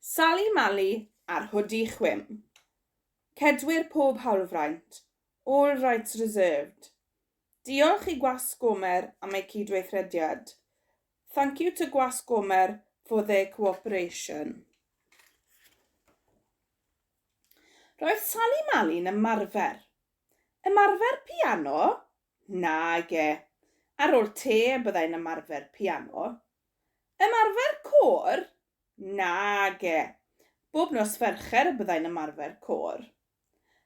Sali Mali a'r Hwdi Chwim. Cedwir pob hawlfraint. All rights reserved. Diolch i Gwasg Gomer am eu cydweithrediad. Thank you to Gwasg Gomer for their cooperation. Roedd Sali Mali'n ymarfer. Ymarfer piano? Nage. Ar ôl te byddai'n ymarfer piano. Ymarfer côr? Nage. Bob nos Fercher y byddai'n ymarfer côr.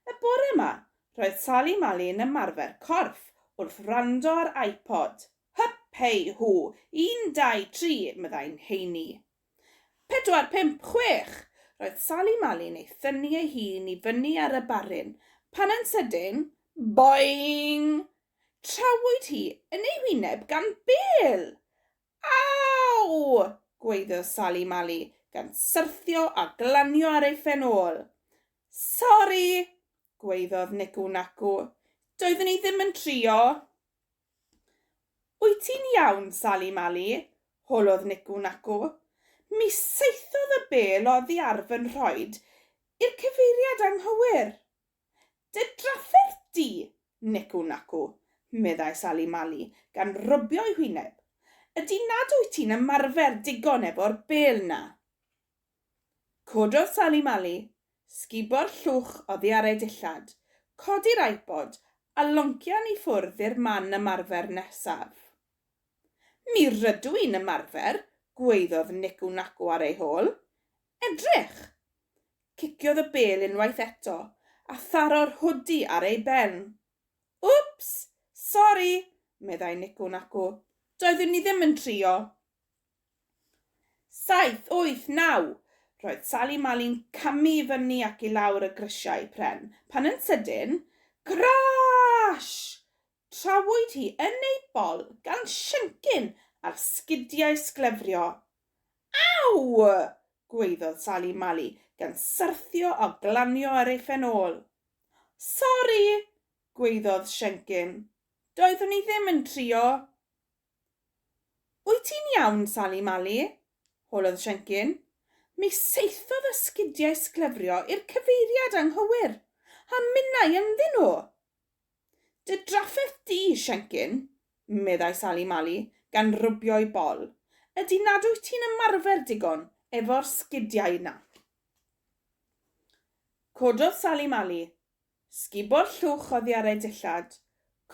Y bore 'ma, roedd Sali Mali yn ymarfer corff wrth wrando ar iPod. Hyp, hei, hw, un, dau, tri, meddai'n heini. Pedwar, pump, chwech! Roedd Sali Mali'n ei thynnu ei hun i fyny ar y barun, pan yn sydyn, boing! Trawyd hi yn ei hwyneb gan bêl! Aw! gwaeddodd Sali Mali, gan syrthio a glanio ar ei phen ôl. Sori! gwaeddodd Nicw Nacw. Doeddwn i ddim yn trio. Wyt ti'n iawn, Sali Mali? holodd Nicw Nacw. Mi saethodd y bêl oddi ar fy nhroed i'r cyfeiriad anghywir. Dy drafferth di, Nicw Nacw, meddai Sali Mali, gan rwbio'i hwyneb, ydi nad wyt ti'n ymarfer digon efo'r bêl 'na. Cododd Sali Mali, sgubo'r llwch oddi ar ei dillad, codi'r iPod a loncian i ffwrdd i'r man ymarfer nesaf. Mi rydw i'n ymarfer, gwaeddodd Nicw Nacw ar ei hôl. Edrych! Ciciodd y bêl unwaith eto, a tharo'r hwdi ar ei ben. Wps! Sori! meddai Nicw Nacw. Doeddwn i ddim yn trio. Saith, wyth, naw! Roedd Sali Mali'n camu i fyny ac i lawr y grisiau pren, pan yn sydyn, crash! Trawyd hi yn ei bol gan Siencyn ar sgidiau sglefrio. Aw! gwaeddodd Sali Mali, gan syrthio a glanio ar ei phen ôl. Sori! gwaeddodd Siencyn. Doeddwn i ddim yn trio. Wyt ti'n iawn, Sali Mali? holodd Siencyn. Mi saethodd y sgidiau sglefrio i'r cyfeiriad anghywir, a minnau ynddyn nhw! Dy drafferth di, Siencyn, meddai Sali Mali, gan rwbio'i bol, ydi nad wyt ti'n ymarfer digon efo'r sgidiau 'na. Cododd Sali Mali, sgubo'r llwch oddi ar ei dillad,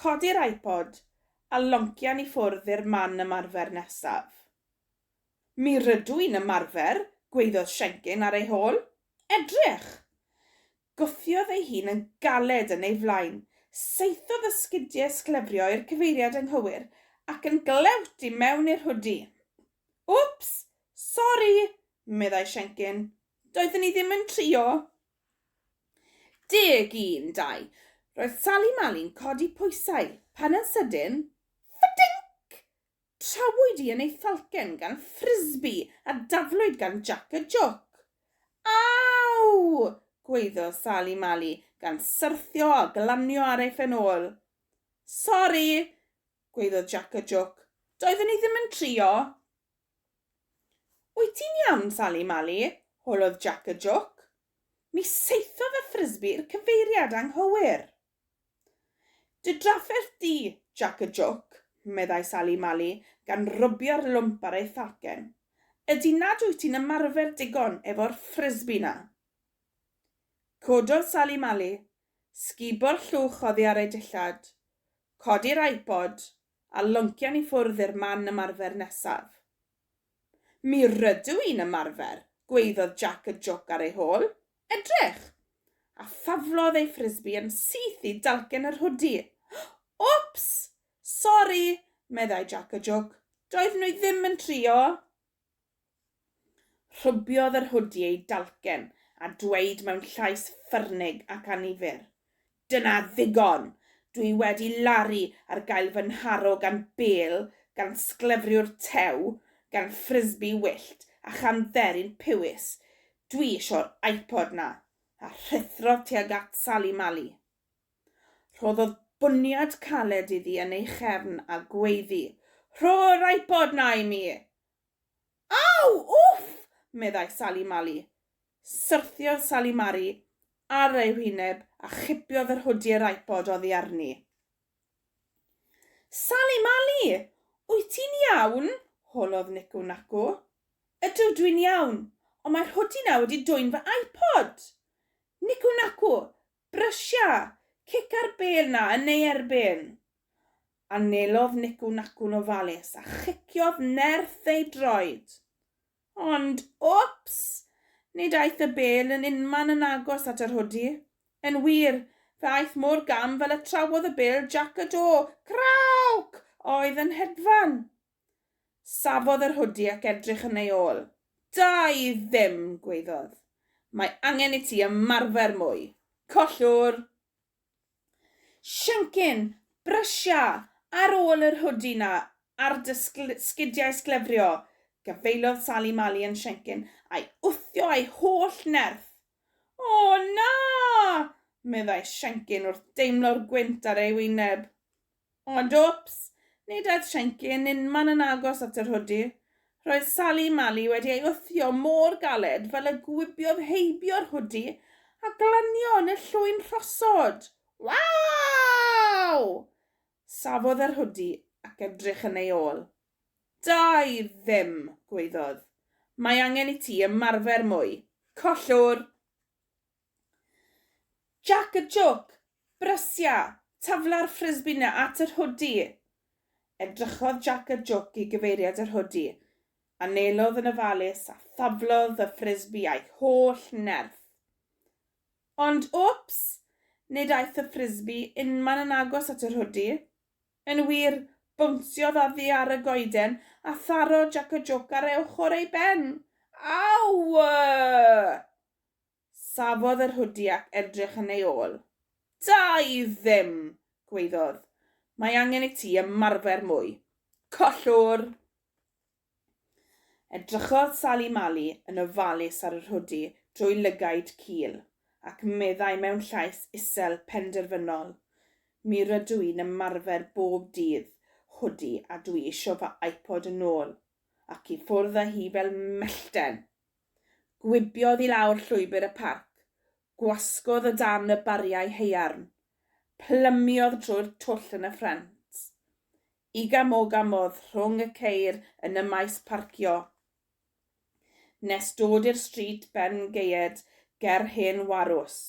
codi'r iPod, a loncian i ffwrdd i'r man ymarfer nesaf. Mi rydw i'n ymarfer, gwaeddodd Siencyn ar ei hôl. Edrych! Gwthiodd ei hun yn galed yn ei flaen, saethodd y sgidiau sglefrio i'r cyfeiriad anghywir ac yn glewt i mewn i'r hwdi. Wps! Sori! meddai Siencyn. Doeddwn i ddim yn trio. Deg, un, dau. Roedd Sali Mali'n codi pwysau pan yn sydyn, ffydinc! Trawyd hi yn ei thalcen gan ffrisbi a daflwyd gan Jac y Jwc. Aw! gwaeddodd Sali Mali, gan syrthio a glanio ar ei phen ôl. Sori! gwaeddodd Jac y Jwc. Doeddwn i ddim yn trio. Wyt ti'n iawn, Sali Mali? holodd Jac y Jwc. Mi saethodd y ffrisbi i'r cyfeiriad anghywir. Dy drafferth di, Jac y Jwc, meddai Sali Mali, gan rwbio'r lwmp ar ei thalcen, ydi nad wyt ti'n ymarfer digon efo'r ffrisbi 'na. Cododd Sali Mali, sgubo'r llwch oddi ar ei dillad, codi'r iPod, a loncian i ffwrdd i'r man ymarfer nesaf. Mi rydw i'n ymarfer, gwaeddodd Jac y Jwc ar ei hôl. Edrych! A thaflodd ei ffrisbi yn syth i dalcen yr hwdi. Wps! Sori! meddai Jac y Jwc. Doeddwn i ddim yn trio. Rhwbiodd yr hwdi ei dalcen a dweud mewn llais ffyrnig ac annifyr. Dyna ddigon! Dwi wedi laru ar gael fy nharo gan bêl, gan sglefriwr tew, gan ffrisbi wyllt, a chan dderyn piwis. Dwi isio'r iPod 'na! A rhuthrodd tuag at Sali Mali. Rhoddodd bwniad caled iddi yn ei chefn a gweiddi, Rho'r iPod 'na i mi! Aw! Wff! meddai Sali Mali. Syrthiodd Sali Mali ar ei hwyneb a chipiodd yr hwdi yr iPod oddi arni. Sali Mali! Wyt ti'n iawn? holodd Nicw Nacw. Ydw, dwi'n iawn, ond mae'r hwdi 'na wedi dwyn fy iPod! Nicw Nacw, brysia! Cica'r bêl 'na yn ei erbyn! Anelodd Nicw Nacw'n ofalus a chiciodd nerth ei droed. Ond, wps! Nid aeth y bêl yn unman yn agos at yr hwdi. Yn wir, fe aeth mor gam fel y trawodd y bêl Jac y Do, crawc! oedd yn hedfan. Safodd yr hwdi ac edrych yn ei ôl. Da i ddim! gwaeddodd. Mae angen i ti ymarfer mwy. Collwr! Siencyn, brysia, ar ôl yr hwdi 'na ar dy sgidiau sglefrio, gafaelodd Sali Mali yn Siencyn a'i wthio â'i holl nerth. O, na! meddai Siencyn wrth deimlo'r gwynt ar ei wyneb. Ond wps! Nid aeth Siencyn unman yn agos at yr hwdi. Roedd Sali Mali wedi ei wthio mor galed fel y gwibiodd heibio'r hwdi a glanio yn y llwyn rhosod. Waw! Safodd yr hwdi ac edrych yn ei ôl. Da i ddim! gwaeddodd. Mae angen i ti ymarfer mwy. Collwr! Jac y jôc! Brysia! Tafla'r ffrisbi 'na at yr hwdi! Edrychodd Jac y jôc i gyfeiriad yr hwdi. Anelodd yn ofalus a thaflodd y ffrisbi â'i holl nerth. Ond wps! Nid aeth y ffrisbi unman yn agos at yr hwdi. Yn wir, bownsiodd oddi ar y goeden a tharo Jac y jôc ar ochr ei ben. Aw! Safodd yr hwdi ac edrych yn ei ôl. Da i ddim! gwaeddodd. Mae angen i ti ymarfer mwy. Collwr! Edrychodd Sali Mali yn ofalus ar yr hwdi drwy lygaid cul, ac meddai mewn llais isel penderfynol, Mi rydw i'n ymarfer bob dydd, hwdi, a dwi isio fy iPod yn ôl. Ac i ffwrdd â hi fel mellten! Gwibiodd i lawr llwybr y parc, gwasgodd o dan y bariau haearn, plymiodd drwy'r twll yn y ffrent. Igam-ogamodd rhwng y ceir yn y maes parcio, nes dod i'r stryd ben gaead ger hen warws.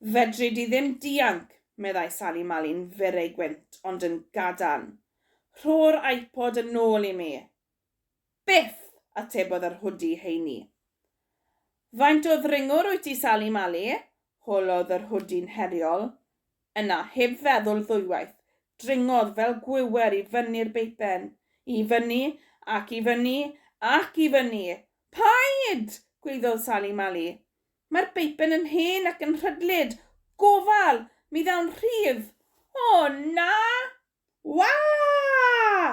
Fedri di ddim dianc, meddai Sali Mali'n fyr ei gwynt, ond yn gadarn. Rho'r iPod yn ôl i mi. Byth! atebodd yr hwdi heini. Faint o ddringwr wyt ti, Sali Mali? holodd yr hwdi'n heriol. Yna, heb feddwl ddwywaith, dringodd fel gwiwer i fyny'r beipen. I fyny, ac i fyny, ac i fyny! Paid! gwaeddodd Sali Mali. Mae'r beipen yn hen ac yn rhydlyd. Gofal! Mi ddaw'n rhydd! O, na! Waa!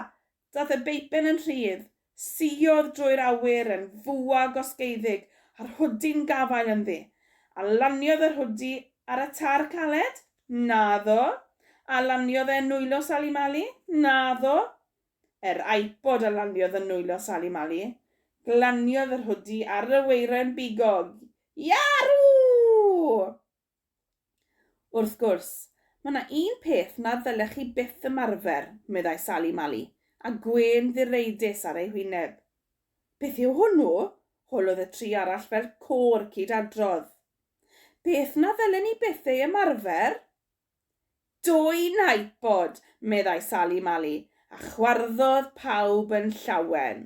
Daeth y beipen yn rhydd, suodd drwy'r awyr yn fwa gosgeiddig a'r hwdi'n gafael ynddi. A laniodd yr hwdi ar y tar caled? Naddo. A laniodd e yn nwylo Sali Mali? Naddo. Yr iPod a laniodd yn nwylo Sali Mali. Glaniodd yr hwdi ar y weiren bigog. Iarw! Wrth gwrs, mae 'na un peth na ddylech chi byth ymarfer, meddai Sali Mali, a gwên ddireidus ar ei hwyneb. Beth yw hwnnw? holodd y tri arall fel côr cyd-adrodd. Beth na ddylen ni byth ei ymarfer? Dwyn iPod, meddai Sali Mali, a chwarddodd pawb yn llawen.